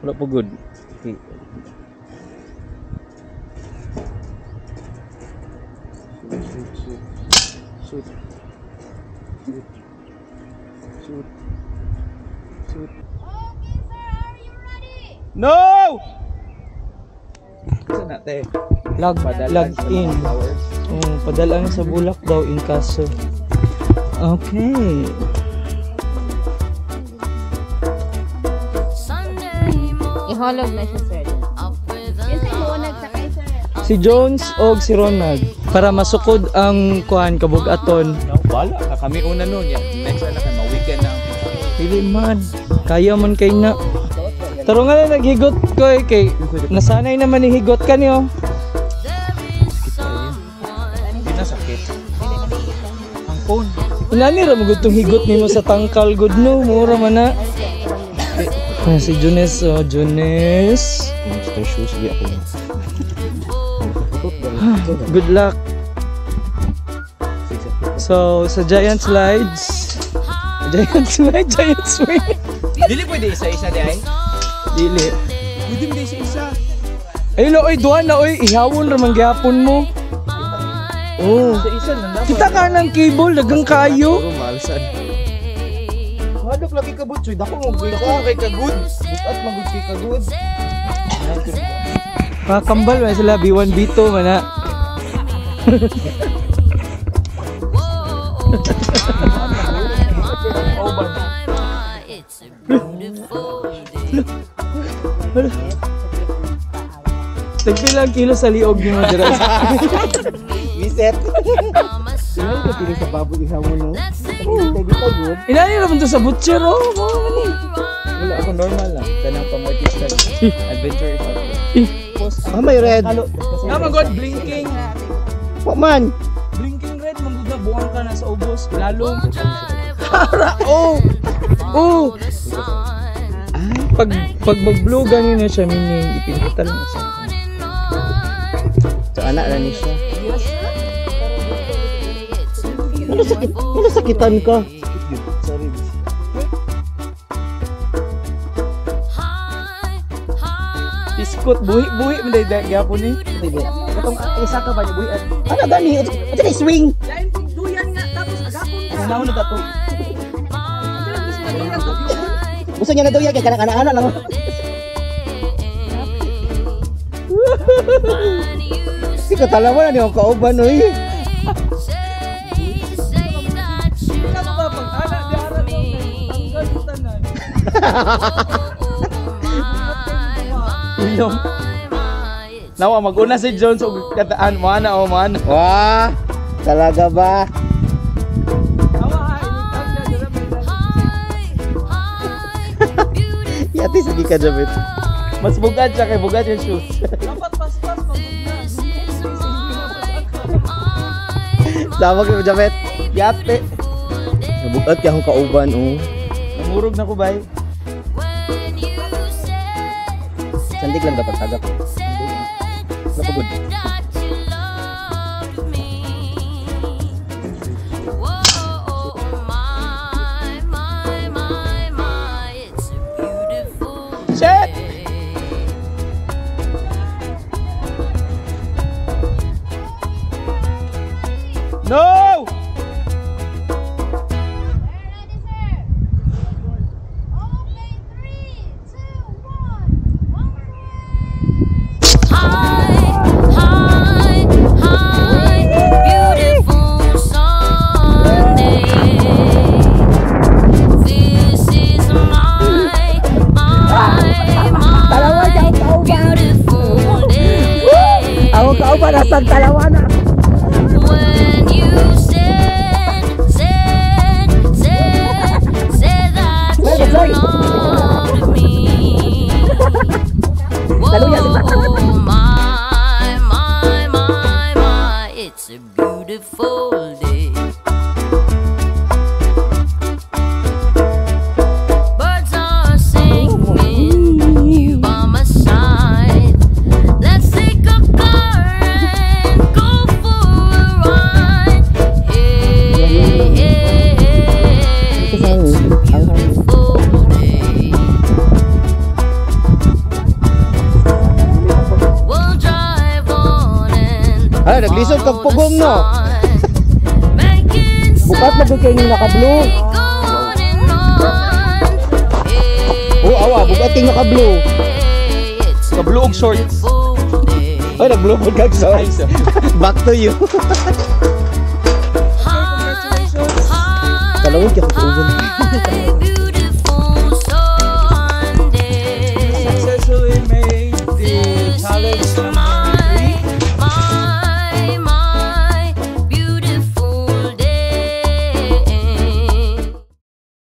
Wala pa good. Okay. Shoot, shoot, shoot. Shoot. Shoot. Shoot. Okay, sir, are you ready? No! Saan na, te? Log, Padalan log sa in. mga flowers. Oh, padalaan sa bulak daw in kaso. Okay. Iholog na siya, sir. Kasi mo nagsakay, sir. Si Jones og si Ronald para masukod ang kuan kabugaton. No, wala ka. Kami una nun. Yan. Next na kay ma-weekend na. Dili man. Kaya man kay na. Taro nga na naghigot ko eh, kay nasanay naman ni higot ka niyo. Hindi na sakit. Ang phone. Inani ra mo gud tong higot nimo sa tangkal gud no, mura man na. Ah, si Junes, oh, Junes. Monster shoes. Hindi ako. Good luck. So, sa giant slides, giant slide, giant swing. Dili pwede isa-isa di ay? Dili. Pwede mo isa-isa. Ay lo, oy, duha na, oy, ihawon ra man gyapon mo. Oh. Isa-isa na dapat. Kita ka ng cable, dagang kayo. Puro malsan. Hadok lagi ka butsoy. Dako mo dako mo kay kagud. Bukat magud kay kagud. Kakambal man sila, B1, B2 man na. It's a beautiful day. Tagpila ang kilo sa liog nimo dira. Reset. On my side. Sa baboy ihawon no. Let's take a Tagod. Inani ra man to sa butcher oh. Mao man ni. Wala ako normal lang. Kanang pang-artista. Adventure is out. Ah, may red. Na man god blinking. Wa man. Blinking red man gud na buwang ka na sa ubos lalong. Ara oh. Oh. the sun. Pag mag-blue gani na siya meaning ipindutan mo siya. So ana na ni siya. It's a Ano sakit? Ano sakitan ka? Sorry. high, high. Iskot buhi-buhi man day gyapon ni. Katong isa ka ba niya buhi at Ano gani? Ano kay swing? Ano na to? Gusto niya na daw yan kay kanang ana-ana lang. Si katalawa na niyo kauban oy. Say, say that you Ano ba pag ana di ara love me. tanggal tanan. Oh, my, my, Ilong. my, my. It's Nawa maguna si Jones og kataan mo ana o mo ana. Wah, talaga ba? Awa ha, inigtag na dira may high, high, beautiful Yati sige ka Jabit. Mas bugad siya kay bugad yung shoes. Dapat paspas magud na. This is my, my Tawag mo Jabit. Yate. Nabugat kay akong kauban oh. Namurog na ko bay. When you said, Sandig lang dapat tagak. said, Napagod. said that you loved me. Whoa, my, my, my, my, it's a beautiful Shit! day. No! Ready, sir? Okay, 3, 2, 1. One, High, high, high, beautiful Sunday. This is my, my, my beautiful day. Ako kauban asang talawa na. When you said, said, said, said that you loved me. Whoa, my, my, my, my, it's a beautiful day. Birds are singing, you by my side. Let's take a car and go Ay, naglisod kag pugong, no? Bukat na gud kay ning naka-blue. Oh, awa, bukat kay naka-blue. Naka-blue og shorts. Ay, nag-blue pud kag shorts. Back to you. Kalawag kay kauban.